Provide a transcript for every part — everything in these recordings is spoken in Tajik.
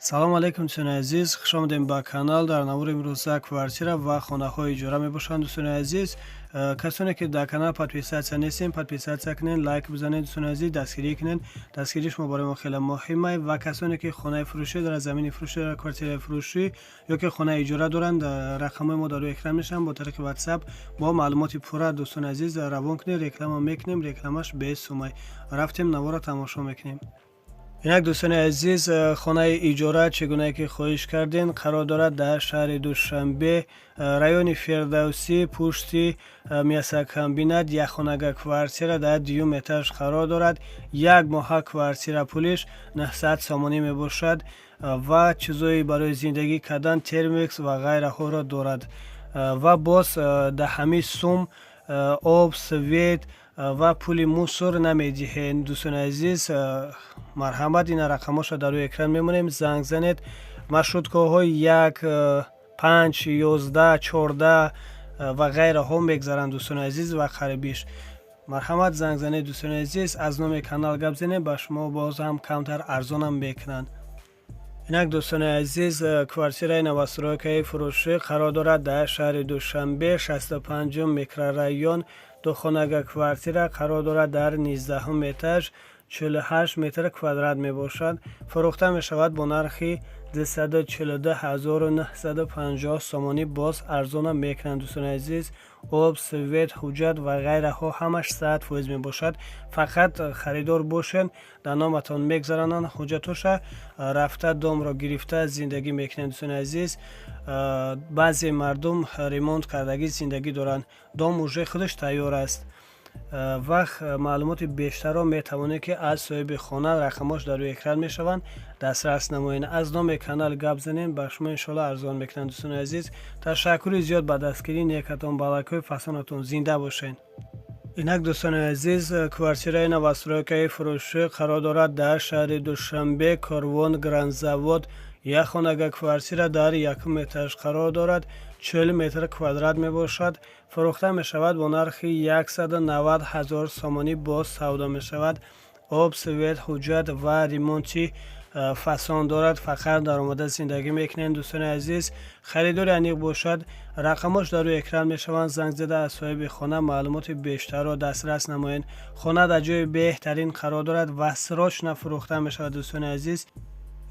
Салому алайкум, дӯстони азиз, хуш омадем ба канал. Дар навори имрӯза квартира ва хонаҳои иҷора мебошанд. Дӯстони азиз, касоне ки дар канал подписаться нестем, подписаться кунед, лайк бизанед, дӯстони азиз, дастгирӣ кунед. Дастгирии шумо барои мо хеле муҳима. Ва касоне ки хонаи фурӯшӣ дорад, замини фурӯшӣ дорад, квартираи фурӯшӣ ё ки хонаи иҷора доранд, рақамҳои мо дар рӯи экран мешаванд. Бо тариқи WhatsApp бо маълумоти пурра, дӯстони азиз, равон кунед, реклама мекунем, рекламаш бесумай. Рафтем, наворро тамошо мекунем. Инак, дӯстони азиз, хонаи иҷора, чӣ гунае ки хоҳиш кардем, қарор дорад дар шаҳри Душанбе, райони Фирдавсӣ, пушти мясокомбинат. Якхонага квартира дар дуюм этаж қарор дорад. Як моҳа квартира пулиш 900 сомонӣ мебошад ва чизҳои барои зиндагӣ кардан, термикс ва ғайраҳоро дорад. Ва боз дар ҳамин сум об, свет ва пули мусор намедиҳед. Дӯстони азиз, марҳамат, ина рақамҳоша дар рӯи экран мемонем, занг занед. Маршруткаҳои 1, 5, 11, 14 ва ғайраҳо мегзаранд, дӯстони азиз, ва қарибиш. Марҳамат, занг занед, дӯстони азиз, аз номи канал гап занед, ба шумо боз ҳам камтар арзонам мекунанд. Инак, дӯстони азиз, квартираи новостройкаи фурӯшӣ қарор дорад дар шаҳри Душанбе, 65-ум микрорайон. Духонага квартира қарор дорад дар 19-ум этаж, 48 метр квадрат мебошад. Фурӯхта мешавад бо нархи 242 950 сомонӣ, боз арзона мекунанд. Дӯстони азиз, об, свет, ҳуҷҷат ва ғайраҳо ҳамаш 100% мебошад. Фақат харидор бошед, дар номатон мегзаронанд ҳуҷҷатоша, рафта домро гирифта зиндагӣ мекунед. Дӯстони азиз, баъзе мардум ремонт кардагӣ зиндагӣ доранд, дом уже худаш тайёр аст. Вақт маълумоти бештарро метавонед, ки аз соҳиби хона, рақамҳош дар рӯи экран мешаванд, дастрас намоед. Аз номи канал гап занем, ба шумо иншоалло арзон мекунанд. Дӯстони азиз, ташаккури зиёд ба дастгирии некатон, ба лайкҳои фасонатон. Зинда бошед. Инак, дӯстони азиз, квартираи новостройкаи фурӯшӣ қарор дорад дар шаҳри Душанбе, Корвон, Грандзавод. Як хонага квартира дар якум этаж қарор дорад, 40 метр квадрат мебошад. Фурӯхта мешавад бо нархи 190 ҳазор сомонӣ, боз савдо мешавад. Об, свет, ҳуҷҷат ва ремонти фасон дорад. Фақат даромада зиндагӣ мекунед. Дӯстони азиз, харидори аниқ бошад, рақамҳош дар рӯи экран мешаванд, занг зада аз соҳиби хона маълумоти бештарро дастрас намоед. Хона дар ҷои беҳтарин қарор дорад ва срочно фурӯхта мешавад, дӯстони азиз.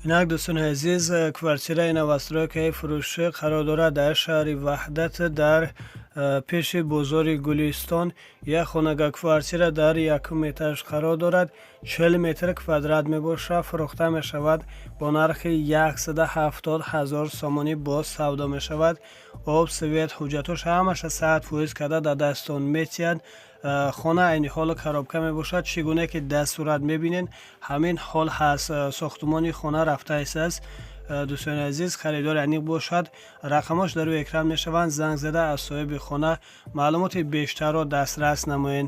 Инак, дӯстони азиз, квартираи новостройкаи фурӯшӣ қарор дорад дар шаҳри Ваҳдат, дар пеши бозори Гулистон. Як хонага квартира дар якум этаж қарор дорад, 40 метр квадрат мебошад. Фурӯхта мешавад бо нархи 170 ҳазор сомонӣ, боз савдо мешавад. Об, свет, ҳуҷҷатош ҳамаша 100% карда дар дастон метиҳад. Хона айни ҳол коробка мебошад. Чӣ гуна ки дар сурат мебинед, ҳамин ҳол ҳаст, сохтумони хона рафтааст. Дӯстони азиз, харидори аниқ бошад, рақамҳош дар рӯи экран мешаванд, занг зада аз соҳиби хона маълумоти бештарро дастрас намоед.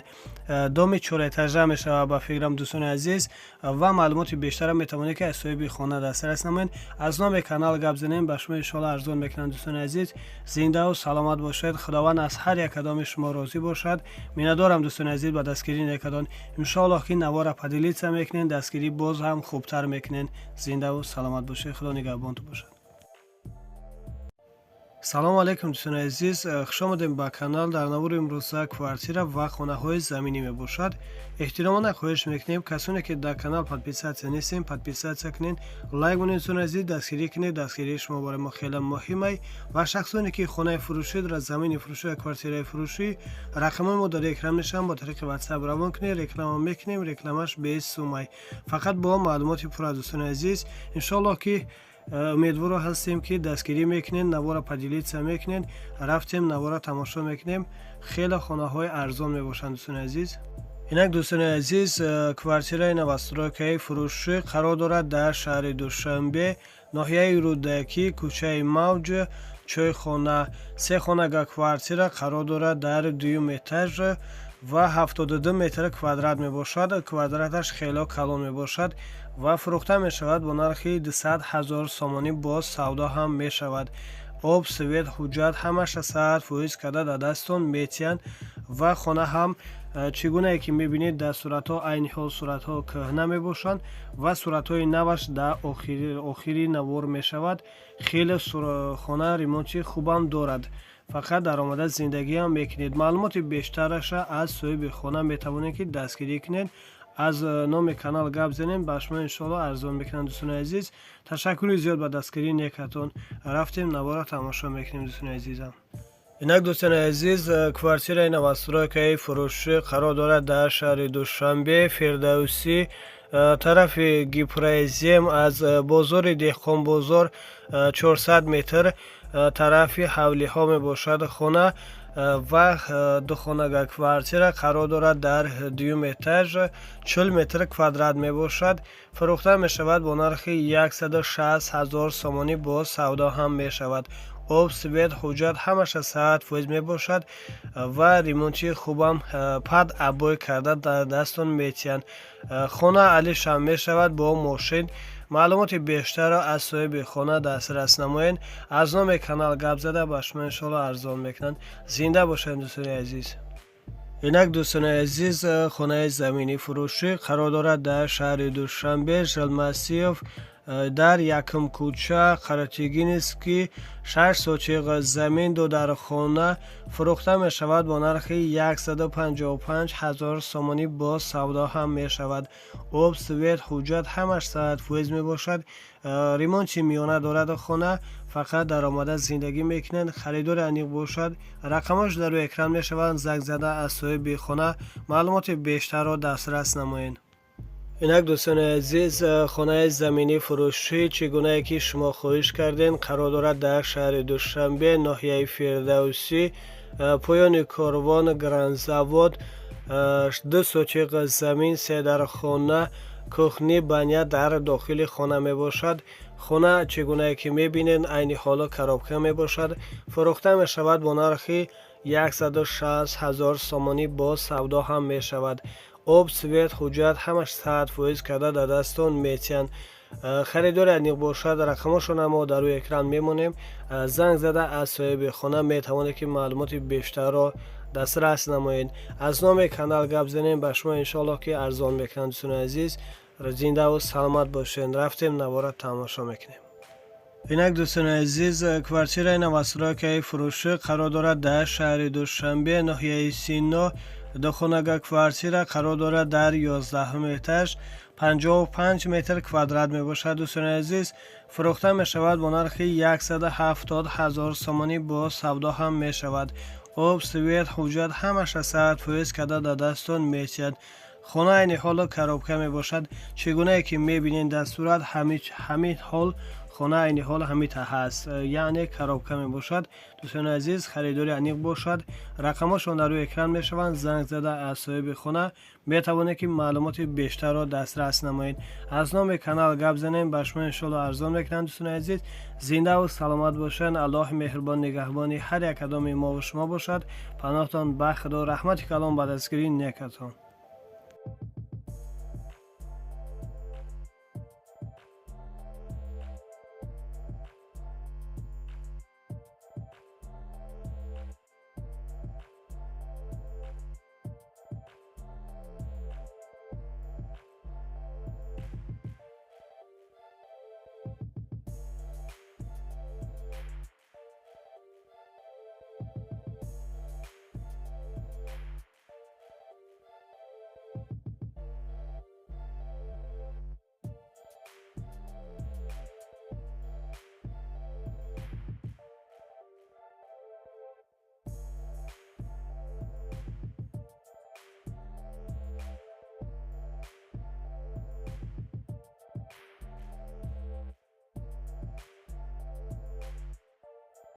Доми чорэтажа мешавад, ба фикрам, дӯстони азиз, ва маълумоти бештарро метавонед, ки аз соҳиби хона дастрас намоед. Аз номи канал гап занем, ба шумо иншоалло арзон мекунанд. Дӯстони азиз, зиндаву саломат бошед, Худованд аз ҳар як кадоми шумо розӣ бошад. Миннатдорам, дӯстони азиз, ба дастгирии некадон. Иншоаллоҳ, ки навора поделиться мекунед, дастгирӣ боз ҳам хубтар мекунед. Зиндаву саломат бошед, Худо нигаҳбонтон бошад. Салому алайкум, дӯстони азиз, хуш омадем ба канал. Дар навори имрӯза квартира ва хонаҳои заминӣ мебошад. Эҳтиромона хоҳиш мекунем, касоне ки дар канал подписаться нестем, подписаться кунед, лайк монед. Дӯстони азиз, дастгирӣ кунед, дастгирии шумо барои мо хеле муҳимай. Ва шахсоне ки хонаи фурӯшӣ дорад, замини фурӯшӣ ва квартираи фурӯшӣ, рақамҳои мо дар экран мешаванд, бо тариқи WhatsApp равон кунед, реклама мекунем, рекламаш бесумай, фақат бо маълумоти пурра. Дӯстони азиз, иншоаллоҳ, ки умедворо ҳастем, ки дастгирӣ мекунед, навора поделиться мекунед. Рафтем, навора тамошо мекунем. Хеле хонаҳои арзон мебошанд, дӯстони азиз. Инак, дӯстони азиз, квартираи новостройкаи фурӯшӣ қарор дорад дар шаҳри Душанбе, ноҳияи Рӯдакӣ, кӯчаи Мавҷ, чойхона. Се хонага квартира қарор дорад дар дуюм этаж ва 72 метр квадрат мебошад. Квадраташ хело калон мебошад ва фурӯхта мешавад бо нархи 200 ҳазор сомонӣ, боз савдо ҳам мешавад. Об, свет, ҳуҷҷат ҳамаша 100% карда дар дастон метиҳанд ва хона ҳам Чӣ гунае ки мебинед дар суратҳо, айни ҳол суратҳо кӯҳна мебошанд ва суратҳои наваш дар охири навор мешавад. Хеле хона ремонти хубам дорад, фақат даромада зиндагиам мекунед. Маълумоти бештараша аз соҳиби хона метавонед ки дастгирӣ кунед. Аз номи канал гап занем, ба шумо иншоалло арзон мекунанд. Дӯстони азиз, ташаккури зиёд ба дастгирии некатон. Рафтем, навора тамошо мекунем, дӯстони азизам. Инак, дӯстони азиз, квартираи новостройкаи фурӯшӣ қарор дорад дар шаҳри Душанбе, Фирдавсӣ, тарафи Гипрозем, аз бозори Деҳқонбозор 400 метр тарафи ҳавлиҳо мебошад хона ва духонага квартира қарор дорад дар дуюм этаж, 40 метр квадрат мебошад. Фурӯхта мешавад бо нархи 160 ҳазор сомонӣ, бо савдо ҳам мешавад. Об, свет, ҳуҷҷат ҳамаша 100% мебошад ва ремонти хубам под обой карда дар дастон метиҳанд. Хона алишам мешавад бо мошин. Маълумоти бештарро аз соҳиби хона дастрас намоед. Аз номи канал гап зада, ба шумо иншоалло арзон мекунанд. Зинда бошед, дӯстони азиз. Инак, дӯстони азиз, хонаи заминӣ фурӯшӣ қарор дорад дар шаҳри Душанбе, Жилмассив, дар якум кӯча, Қаратегинский, 6 сотих замин, ду дар хона. Фурӯхта мешавад бо нархи 155 ҳазор сомонӣ, бо савдо ҳам мешавад. Об, свет, ҳуҷҷат ҳамаш 100% мебошад. Ремонти миёна дорад хона, фақат даромада зиндагӣ мекунанд. Харидори аниқ бошад, рақамош дар рӯи экран мешаванд, занг зада аз соҳиби хона маълумоти бештарро дастрас намоед. Инак, дӯстони азиз, хонаи заминӣ фурӯшӣ, чӣ гунае ки шумо хоҳиш кардем, қарор дорад дар шаҳри Душанбе, ноҳияи Фирдавсӣ, поёни корвон, Гранзавод, 2 сотих замин, се дар хона, кухня, баня дар дохили хона мебошад. Хона, чӣ гунае ки мебинед, айни ҳоло коробка мебошад. Фурӯхта мешавад бо нархи 160 ҳазор сомонӣ, бо савдо ҳам мешавад. Об, свет, ҳуҷҷат ҳамаш 100% карда дар дастон метиҳанд. Харидори аниқ бошад, рақамошона мо дар рӯи экран мемонем, занг зада аз соҳиби хона метавонед ки маълумоти бештарро дастрас намоед. Аз номи канал гап занем, ба шумо иншоаллоҳ ки арзон мекунанд. Дӯстони азиз, зиндаву саломат бошед. Рафтем, навора тамошо мекунем. Инак, дӯстони азиз, квартираи новостройкаи фурӯшӣ қарор дорад дар шаҳри Душанбе, ноҳияи Сино, духонага квартира қарор дорад дар 11-ум этаж, 55 метр квадрат мебошад. Дӯстони азиз, фурӯхта мешавад бо нархи 170 ҳазор сомонӣ, бо савдо ҳам мешавад. Об, свет, ҳуҷҷат ҳамаша 100% карда дар дастон метиҳад. Хона айни ҳоло коробка мебошад. Чӣ гунае ки мебинед дар сурат, ҳамин ҳол хона айни ҳол ҳамита ҳаст, яъне коробка мебошад. Дӯстони азиз, харидори аниқ бошад, рақамошон дар рӯи экран мешаванд, занг зада аз соҳиби хона метавонед ки маълумоти бештарро дастрас намоед. Аз номи канал гап занем, ба шумо иншоалло арзон мекунанд. Дӯстони азиз, зиндаву саломат бошанд. Аллоҳи меҳрубон нигаҳбони ҳар як кадоми мову шумо бошад. Паноҳтон ба Худо. Раҳмати калон ба дастгирии некатон.